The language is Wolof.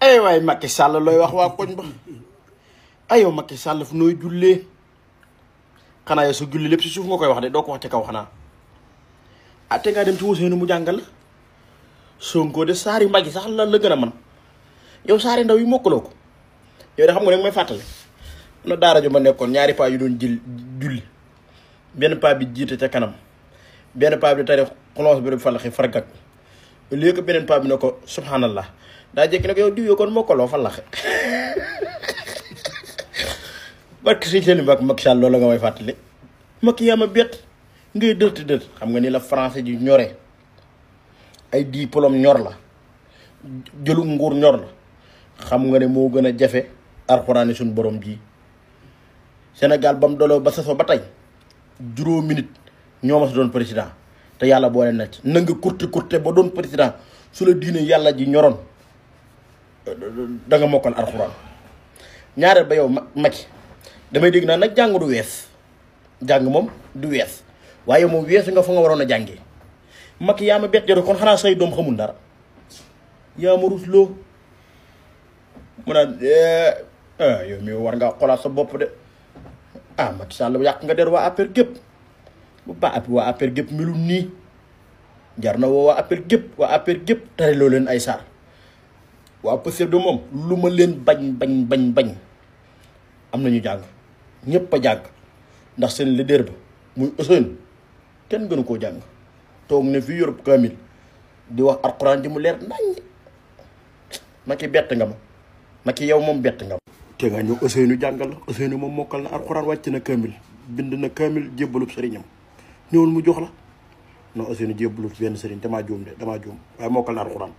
ay waay Macky Sall looy wax waa koñ ba ayow Macky Sall fu nooy jullee xanaa yow sa julli lépp si suuf nga koy wax de doo ko wax ci kaw xanaa te ngaa dem ci Ousseynou mu jàngal la Sonko de saari mag yi sax la gën a man yow saari ndaw yi mokkaloo ko yow de xam nga ne may fàttali na daara ju ma nekkoon ñaari paa yu doon julli benn paa bi jiite ca kanam benn paa bi tari xulonce bi falaxi fargak léegi ko beneen paa bi ne ko subhanallah daa jékki ne ko yow diw yoo kon mokkaloo falaxe barke si seen mbak Macky Sall loolu la nga may fàttali Macky yaa ma bett ngay dërti dët xam nga ni la français ji ñore ay diplôme ñor la jëlu nguur ñor la xam nga ne moo gën a jafe alxuraani suñu borom ji Sénégal ba mu doloo ba sasoo ba tey juróom minute ñoo ma sa doon président te yàlla boole na ci na nga kurte ba doon président su la diine yàlla ji ñoroon da nga mokkal alxuraan ñaareel ba yow Macky damay dégg naa nag jàng du wees jàng moom du wees waaye moom weesu nga fa nga waroon a jàngee Macky yaa ma bett joro kon xanaa say doom xamul dara yaa ma rusloo mu naan yow mi war ngaa xoolaat sa bopp de Macky Sall yàq nga der waa APR gépp bu baax waa APR gépp melul nii jar na woo waa APR gépp tare loo leen ay saar waa Pastef de moom lu ma leen bañ am nañu jàng ñëpp a jàng ndax seen leader ba muy Ousseynou kenn gënu koo jàng toog ne fii Europe kamil di wax alxuraan ji mu leer nañ Macky bett nga ma Macky yow moom bett nga ma te nga ñëw Ousseynou jàngal la Ousseynou moom mokkal na alxuraan wàcc na kamil bind na kamil jébbalub sëriñam ñëwul mu jox la non Ousseynou jébbalub benn sëriñ damaa juum waaye mokkal na alxuraan